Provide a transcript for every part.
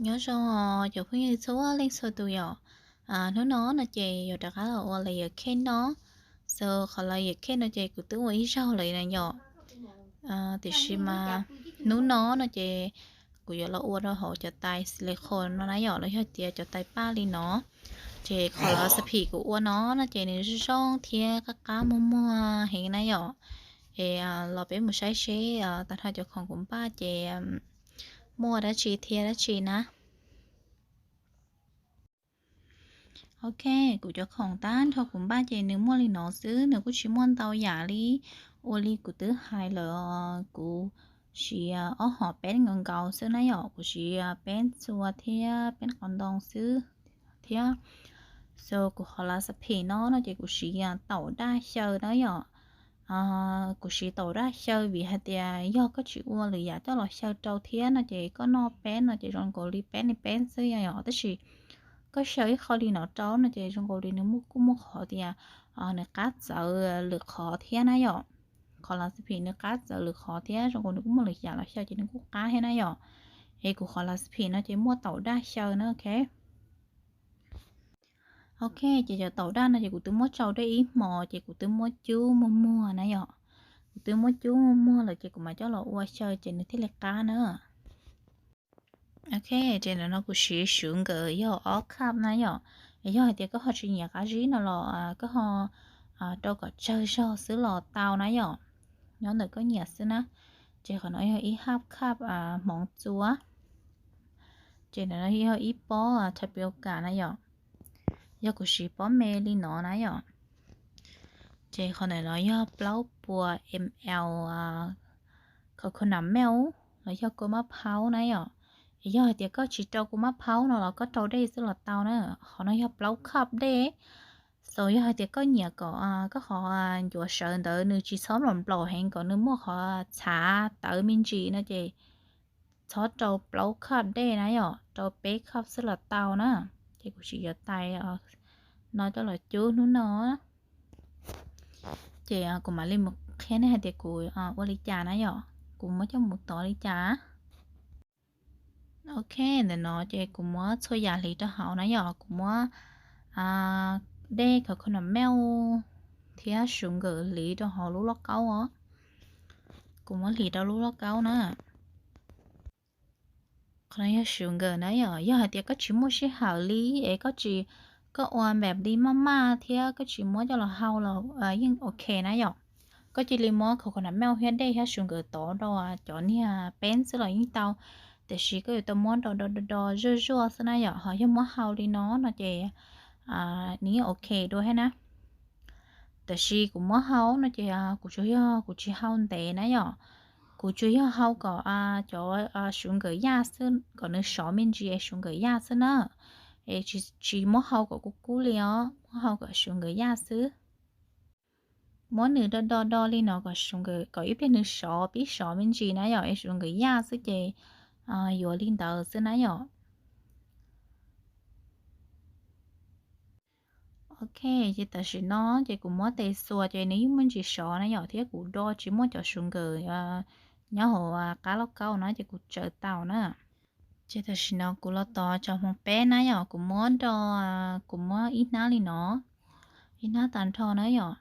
Nyob zoo cov phooj ywg txhua leej txhua tus yom. Hnub no no ces yuav rov qab los ua layer cake no. So qhov layer cake no ces kuv twb ua ib zaug lawm na yom. Tiam sis mas hnub no no ces kuv yuav los ua rau hauv cov tais silicone no na yom, los yog tias cov tais paj li no. Ces qhov recipe kuv ua no no ces nws zoo zoo thiab qab qab muag muag heev na yom. Es los peb mus saib seb tag nrho cov khoom kuv npaj ces muaj dab tsi thiab dab tsi na. Ok, kuv cov khoom tag nrho kuv npaj ces nws muaj li no xwb, nws kuj tsis muaj ntau yam li. Ua li kuv twb hais lawm, kuv siv ob hom peb nkaus nkaus xwb na yom, kuv siv peb txua thiab peb qos ntoo xwb thiab. So kuv qhov recipe no no ces kuv siv taum daj xyaw na yom. Kuv siv taum daj xyaw vim hais tias yog koj tsis ua lwm yam coj los xyaw rau thiab no ces koj noj peb no ces zoo nkaus li peb li peb xwb yom. Tab sis koj xyaw ib qho li no rau no ces zoo nkaus li nws muaj kuj muaj qhov tias nws qab txawv lwm qhov thiab na yom. Qhov recipe nws qab txawv lwm qhov thiab zoo nkaus nws kuj muaj lwm yam los xyaw ces nws kuj qab thiab na yom. Es kuv qhov recipe no ces muaj taum daj xyaw na, ok. Ok, ces cov taum daj no ces kuv twb muab tsau dej ib hmos ces kuv twb muab cub muag muag na yom. Kuv twb muab cub muag muag lawm ces kuv mam coj los ua xyaw ces nws thiaj li qab na. Ok, ces ntawm no kuv siv sugar yog ob cup na yom. Yog hais tias koj ho tsis nyiam qab zib no los koj ho rau kom tsawg zog xwb los tau na yom. Nyob ntawm koj nyiam xwb na. Ces qhov no yog ib half cup hmoov txua. Ces ntawm no yog ib pob tapioca na yom. Yog kuv siv pob me li no na yom. Ces qhov ntawm no yog plaub puas ml coconut milk los yog kua maj phaub na yom. Yog hais tias koj tsis rau kua maj phaub no los koj rau dej xwb los tau na. Qhov no yog plaub cup dej. So yog hais tias koj nyiam kom koj qhov ncuav sawv ntawd nws tsis txhob nplaum nplaum heev, kom nws muaj qhov txhav tawv me ntsis no ces txhob rau plaub cup dej na yom, rau peb cup xwb los tau na. Ces kuv siv cov tais no coj los cub hnub no. Ces kuv mam li mus qhia nej hais tias kuv ua li cas na yom, kuv muab coj mus tov li cas. Ok, ntawm no ces kuv muab txhua yam hliv rau hauv na yom, kuv muab dej coconut milk thiab sugar hliv rau hauv lub lauj kaub os. Kuv muab hliv rau lub lauj kaub na. Qhov no yog sugar na yom, yog hais tias koj tsis muaj sij hawm li es koj tsis, koj ua npam li maj maj thiab koj tsis muab coj los hau los yeej ok na yom. Koj cia li muab coconut milk thiab dej thiab sugar tov rau cov niag peb xwb los yeej tau. Tiam sis koj yuav tau muab do do do zuaj zuaj xwb na yom, ho yog muab hau li no no ces nws yeej ok dua thiab na. Tiam sis kuv muab hau no ces kuv tsuas yog kuv tsis hau ntev na yom. Kuv tsuas yog hau kom cov sugar yaj xwb, kom nws sov me ntsis es sugar yaj xwb na. Es tsis muab hau kom kub kub li os, muab hau kom sugar yaj xwb. Muab nws do do do li no kom ib pliag nws sov pib sov me ntsis na yom, es sugar yaj xwb ces yuav li ntawd xwb na yom. Ok, ces tam sim no ces kuv muab tes xuas ces nws yeej muaj ntsis sov na yom, thiab kuv do tsis muaj cov sugar nyob hauv qab lauj kaub na ces kuv tsaws tau na. Ces tam sim no kuv los tov cov hmoov peb na yom, kuv muab do, kuv muab ib hnab li no, ib hnab tag nrho na yom.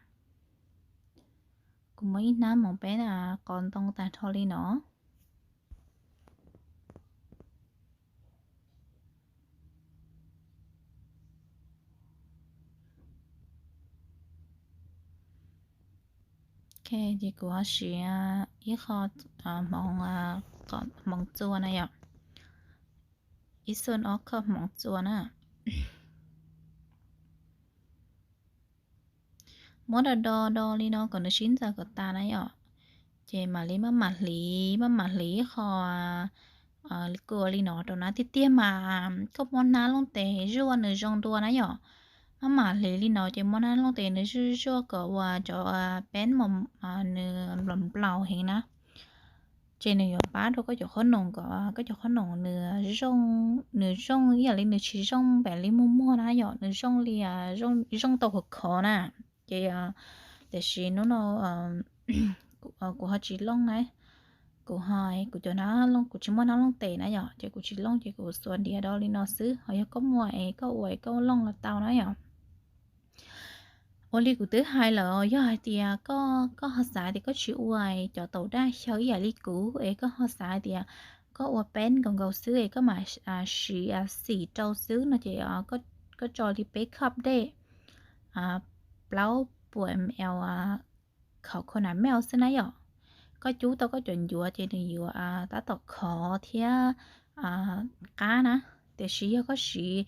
Kuv muab ib hnab hmoov peb qos ntoo tag nrho li no. Ok, ces kuv ho siv ib qho hmoov, hmoov txua na yom, ib xuaj ob qho hmoov txua na. Muab do do do li no kom nws sib ntxaws kom tas na yom. Ces mam li maj mam hliv, maj mam hliv ib qho li kua li no rau na. Tiag tiag mas koj muab hnab looj tes zuaj nws zoo dua na yom. Maj mam hliv li no ces muab hnab looj tes nws zuaj zuaj kom uas cov peb nws nplaum nplaum heev na. Ces nws yuav pab rau koj cov qhob noom kom koj cov qhob noom nws zoo, nws zoo ib yam li nws tsis zoo npaum li muag muag na yom, nws zoo li, zoo tau khov khov na. Ces tiam sis hnub no kuv ho tsis looj na, kuv ho, kuv cov nab looj, kuv tsis muaj nab looj tes na yom, ces kuv tsis looj ces kuv xuas ntiav do li no xwb. Ho yog koj muaj es koj ua es koj looj los tau na yom. Ua li kuv twb hais lawm, yog hais tias koj ho xav tias koj tsis ua cov taum daj xyaw ib yam li kuv es koj ho xav tias koj ua peb nkaus nkaus xwb es koj mam siv xim rau xwb no ces koj tso li peb cup dej, plaub puas ml coconut milk xwb na yom. Koj cub tau koj cov ncuav ces nws yuav tab tom khov thiab qab na. Tiam sis yog koj siv,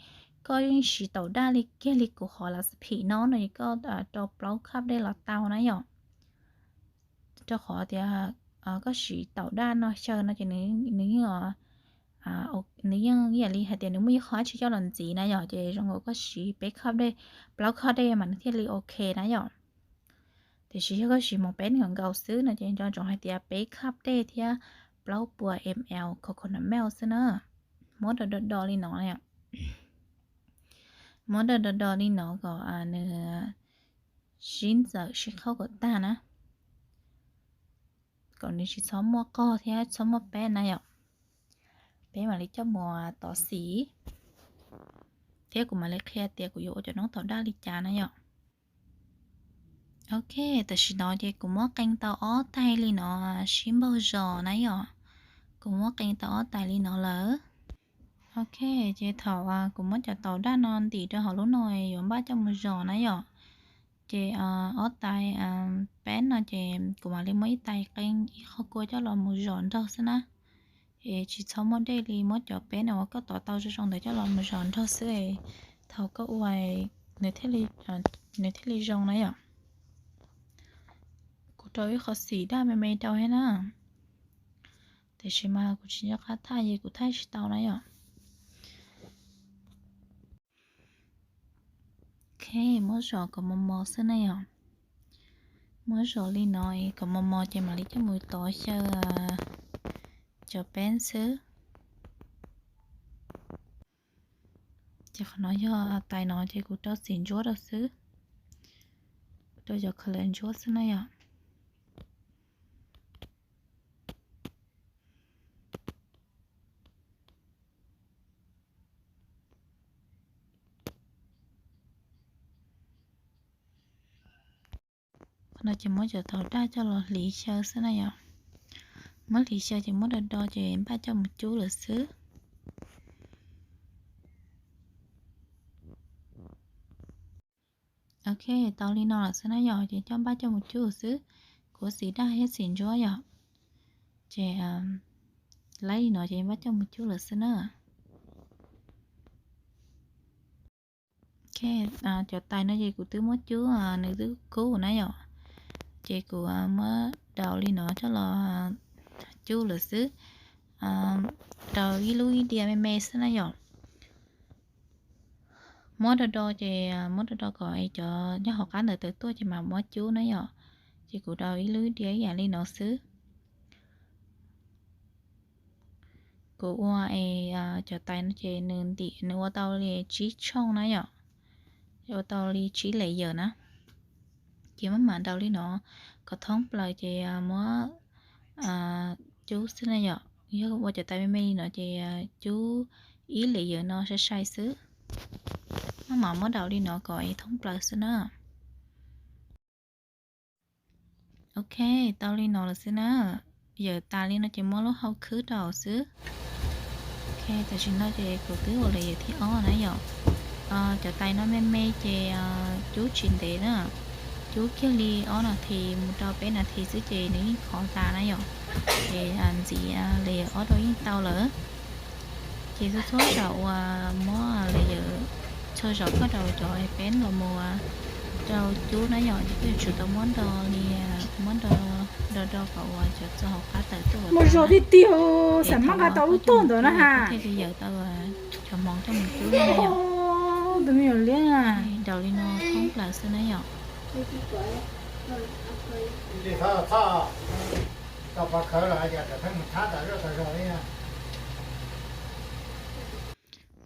koj yeej siv taum daj li kiag li kuv qhov las phim no no es koj rau plaub cup dej los tau na yom. Rau qhov tias koj siv taum daj no xyaw no ces nws yeej, nws yeej ib yam li hais tias nws muaj ib qho dab tsi coj los ntxiv na yom, ces zoo nkaus koj siv peb cup dej, plaub cup dej mas nws thiaj li ok na yom. Tiam sis yog koj siv mus peb nkaus nkaus xwb no ces nco ntsoov hais tias peb cup dej thiab plaub puas ml coconut milk xwb na. Muab do do do li no, muab do do do li no kom nws sib ntxawm sib qhaub kom tag na, kom nws tsis txhob muaj qog thiab txhob muaj peb na yom. Peb mam li coj mus tov xim, thiab kuv mam li qhia tias kuv yuav ua cov noob taum daj li cas na yom. Ok, tam sim no ces kuv muab qee tau ob tais li no sib npaug zos na yom. Kuv muab qee tau ob tais li no lawm. Ok, ces thaum kuv muab cov taum daj no ntim rau hauv lub no yuav npaj coj mus zos na yom. Ces ob tais peb no ces kuv mam li muab ib tais qee ib qho kua coj los mus zos nrog xwb na. Es tsis txhob muaj dej li, muab cov peb no uas koj tov tau zoo zoo ntawd coj los mus zos nrog xwb es thaum koj ua nws thiaj li zoo na yom. Kuv rau ib qho xim daj me me rau thiab na, tiam sis mas kuv tsis nco qab thaij ces kuv thaij tsis tau na yom. Ok, muab zos kom mos mos xwb na yom. Muab zos li no es kom mos mos ces mam li coj mus tov xyaw cov peb xwb. Ces qhov no yog tais no ces kuv rau xim ntsuab rau xwb, rau cov color ntsuab xwb na yom. Qhov no ces muab cov taum daj coj los hliv xyaw xwb na yom. Muab hliv xyaw ces muab do do ces npaj coj mus cub lawm xwb. Ok, tau li no lawm xwb na yom, ces coj npaj coj mus cub xwb. Kuv ua xim daj thiab xim ntsuab yom, ces laib li no ces npaj coj mus cub lawm xwb na. Ok, cov tais no ces kuv twb muab cub, nws twb kub na yom, ces kuv muab daus li no coj los cub lawm xwb. Daus ib lub ib diav me me xwb na yom. Muab do do ces muab do do kom cov nyob hauv qab ntawd tawm tuaj ces mam muab cub na yom. Ces kuv daus ib lub ib diav ib yam li no xwb. Kuv ua es cov tais no ces nws ntim, nws ua tau li tsib tshooj na yom, ua tau li tsib layer na. Ces maj mam daus li no kom thoob plaws ces muab cub xwb na yom. Yog ua cov tais me me li no ces cub ib layer no sai sai xwb. Maj mam muab daus li no kom thoob plaws xwb na. Ok, tau li no lawm xwb na. Yawm tas li no ces muab lub hau khwb rau xwb. Ok, tam sim no ces kuv twb ua layer thib ob na yom. Cov tais no me me ces cub tsis ntev na, cub kiag li ob nas this mus rau peb nas this xwb ces nws yeej qhov tas na yom. Ces ntxiv layer ob rau yeej tau lawm. Ces txhua txhua zaus uas muab layer, txhua zaus koj daus cov peb los mus rau cub na yom, ces koj yuav tsum tau muab do li, muab do do do kom uas cov txog hauv qab tawm tuaj. Mus zos tiag tiag, xam maj nqa tau lub tog ntawd na ha. Thiaj li yawm tau cov hmoov coj mus cub na yom. Tus me nyuam liab na. Daus li no thoob plaws xwb na yom.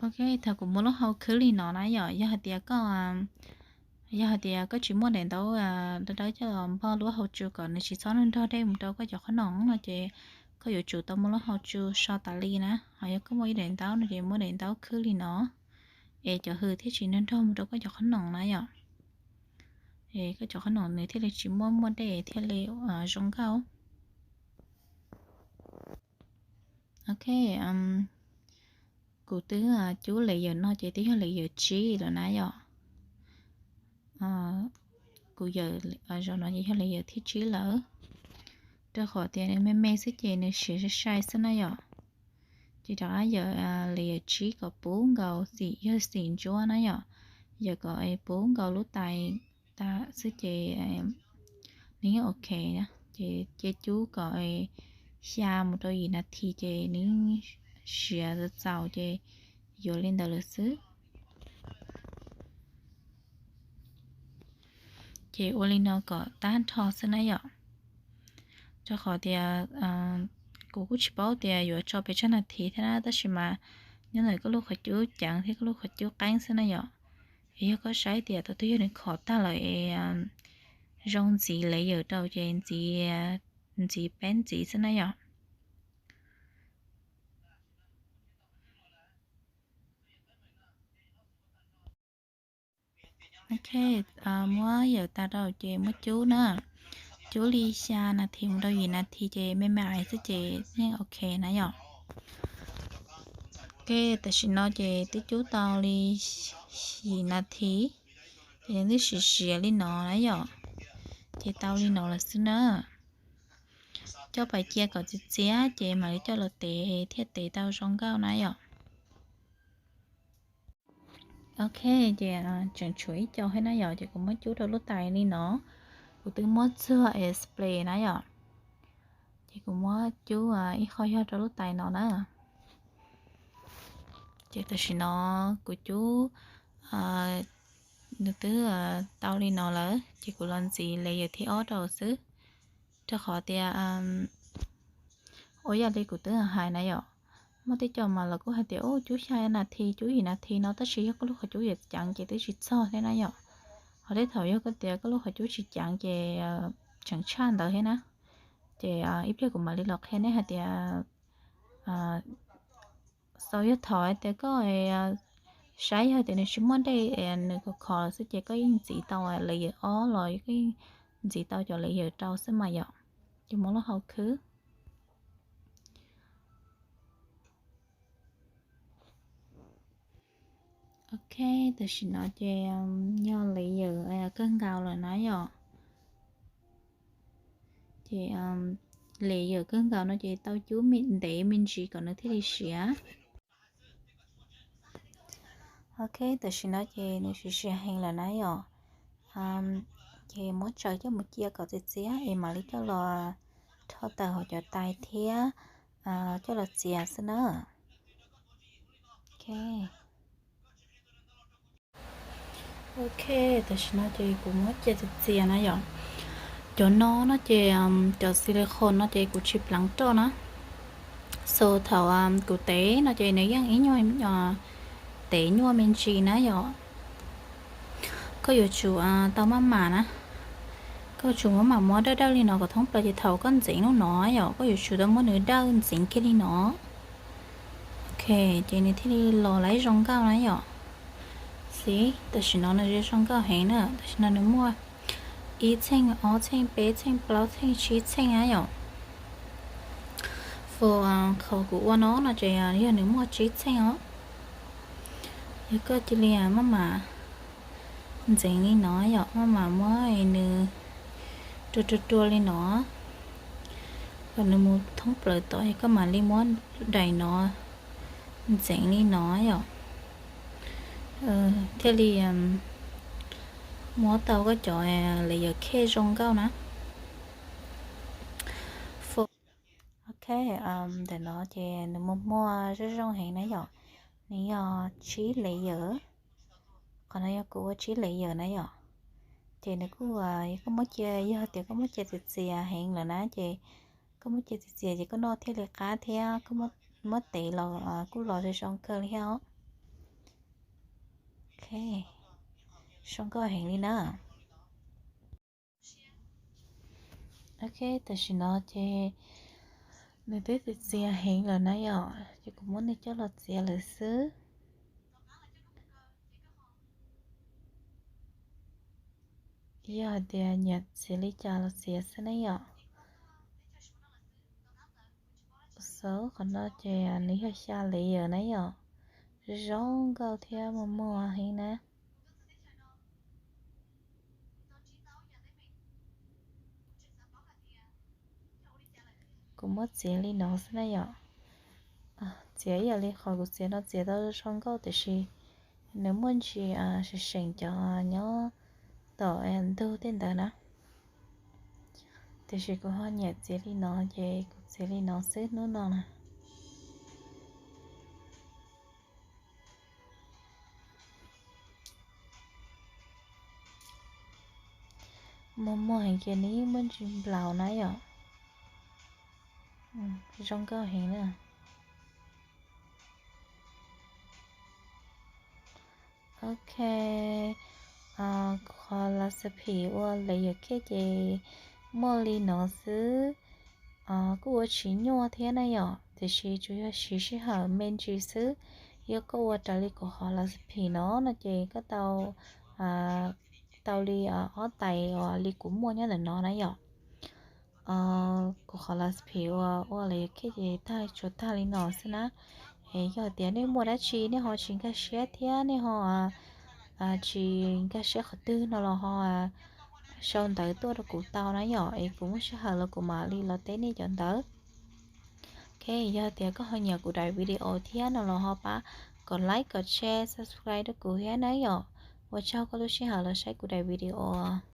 Ok, thaum kuv muab lub hau khwb li no na yom, yog hais tias koj, yog hais tias koj tsis muaj daim ntaub dawb dawb coj npog lub hau tsu kom nws tsis txhob nrog dej mus rau koj cov qhob noom no ces koj yuav tsum tau muab lub hau tsu so tas li na. Ho yog koj muaj ib daim ntaub no ces muab daim ntaub khwb li no, es cov hws thiaj tsis nrog nrog mus rau koj cov qhob noom na yom. Es koj cov qhob noom nws thiaj li tsis muaj muaj dej thiaj li zoo nkauj. Ok, kuv twb cub layer no ces twb yog layer tsib lawm na yom. Kuv yawm zaum no ces yog layer thib tsib lawm, rau qhov tias nws me me xwb ces nws siav sai sai xwb na yom. Ces rov qab yawm layer tsib kom puv nkaus xim, yog xim ntsuab na yom, yawm kom puv nkaus lub tais tas xwb ces nws yeej ok. Ces cia cub kom xya mus rau yim nas this ces nws siav txaus txaus ces yuav li ntawd lawm xwb. Ces ua li no kom tag nrho xwb na yom. Rau qhov tias kuv kuj tsis paub tias yuav tso pes tsawg nas this thiab na, tab sis mas nyob ntawm koj lub qhov cub ceev thiab koj lub qhov cub qeeb xwb na yom. Es yog koj saib tias thaum twg yog nws khov tag lawm es zoo ntxiv layer rau ces ntxiv, ntxiv peb ntxiv xwb na yom. Ok, muab yawm tas rau ces muab cub na. Cub li xya nas this mus rau yim nas this ces me me ais xwb ces yeej ok na yom. Ok, tam sim no ces twb cub tau li yim nas this, ces nws twb siav siav li no na yom. Ces tau li no lawm xwb na. Coj pais cia kom txias txias ces mam li coj los tev thiaj tev tau zoo nkauj na yom. Ok, ces tseem tshuav ib co thiab na yom, ces kuv muab cub rau lub tais li no. Kuv twb muab txuag es spray na yom, ces kuv muab cub ib qho yog rau lub tais no na. Ces tam sim no kuv cub nws twb tau li no lawm ces kuv los ntxiv layer thib ob rau xwb. Rau qhov tias ua yam li kuv twb hais na yom, muaj tej co mas lawv kuj hais tias ub cub xya nas this cub yim nas this no, tab sis yog koj lub qhov cub yuav ceev ces twb tsis txog thiab na yom. Ho tej thaum yog koj tias koj lub qhov cub tsis ceev ces tseem tshaj ntawd thiab na. Ces ib pliag kuv mam li los qhia nej hais tias xaus yog thaum hais tias koj saib yog tias nws tsis muaj dej, nws khov khov xwb ces koj yeej ntxiv tau layer ob los koj yeej ntxiv tau cov layer rau xwb mas yom. Ces muab lub hau khwb. Ok, tam sim no ces yog layer kawg nkaus lawm na yom. Ces layer kawg nkaus no ces tau cub ntev me ntsis kom nws thiaj li siav. Ok, tam sim no ces nws siav siav heev lawm na yom. Ces muab tsaws coj mus cia kom txias txias es mam li coj los rho tawm hauv cov tais thiab coj los txias xwb na. Ok, tam sim no ces kuv muab cia txias txias na yom. Cov no no ces cov silicone no ces kuv tsis pleev roj na. So thaum kuv tev no ces nws yeej ib nyuag tev nyuaj me ntsis na yom. Koj yuav tsum tau maj mam na. Koj yuav tsum maj mam muab dawb dawb li no kom thoob plaws ces thaum koj ntxeev lub no yom, koj yuav tsum tau muab nws dawb ntxeev kiag li no. Ok, ces nws thiaj li los laib zoo nkauj na yom. Xib, tam sim no nws zoo nkauj heev na, tam sim no nws muaj ib txheej, ob txheej, peb txheej, plaub txheej, tsib txheej na yom. Fo, qhov kuv ua no no ces yog nws muaj tsib txheej os. Yog koj cia li maj mam ntxeev li no yom, maj mam muab nws rua rua rua li no kom nws mus thoob plaws tod, koj mam li muab daim no ntxeev li no yom, thiaj li muab tau koj cov layer khej zoo nkauj na. Ok, ntawm no ces nws muaj muaj zoo zoo heev na yom. Nws yog tsib layer, qhov no yog kuv ua tsib layer na yom. Ces nws kuj, koj muab cia, yog tias koj muab cia txias txias heev lawm na ces koj muab cia txias txias ces koj noj thiaj li qab thiab koj muab tev los kuj los zoo zoo kawg li thiab os. Ok, zoo nkauj heev li na. Ok, tam sim no ces Nws twb txias txias heev lawm na yom, ces kuv muab nws coj los txiav lawm xwb. Yog hais tias nyiam txiav li cas los txiav xwb na yom. Xav qhov no ces nws yog xya layer na yom. Zoo nkauj thiab muag muag heev na. Kuv muab txiav li no xwb na yom. Txiav ib yam li qhov kuv txiav no txiav tau zoo nkauj tiam sis nws muaj ntsis seem seem cov nyob tom ntug tej ntawd na. Tiam sis kuv ho nyiam txiav li no ces kuv txiav li no xwb hnub no na. Muag muag heev kiag nws yeej muaj ntsis nplaum na yom. Zoo nkauj heev na. Ok, kuv qhov recipe ua layer cake ces muaj li no xwb. Kuj ua tsis nyuaj thiab na yom, tiam sis tsuas yog siv sij hawm me ntsis xwb. Yog koj ua raws li kuv qhov recipe no no ces koj tau, tau li ob tais uas li kuv muaj nyob ntawm no na yom. Kuv qhov recipe uas ua layer cake ces tag tsuas tag li no xwb na. Es yog tias nej muaj dab tsi nej ho tsis nkag siab thiab nej ho tsis nkag siab qhov twg no los ho sau ntawv tuaj rau kuv tau na yom, es kuv muaj sij hawm los kuv mam li los teb nej cov ntawv. Ok, yog tias koj ho nyiam kuv daim video thiab no los ho pab kom like kom share subscribe rau kuv thiab na yom. Ua tsaug koj lub sij hawm los saib kuv daim video.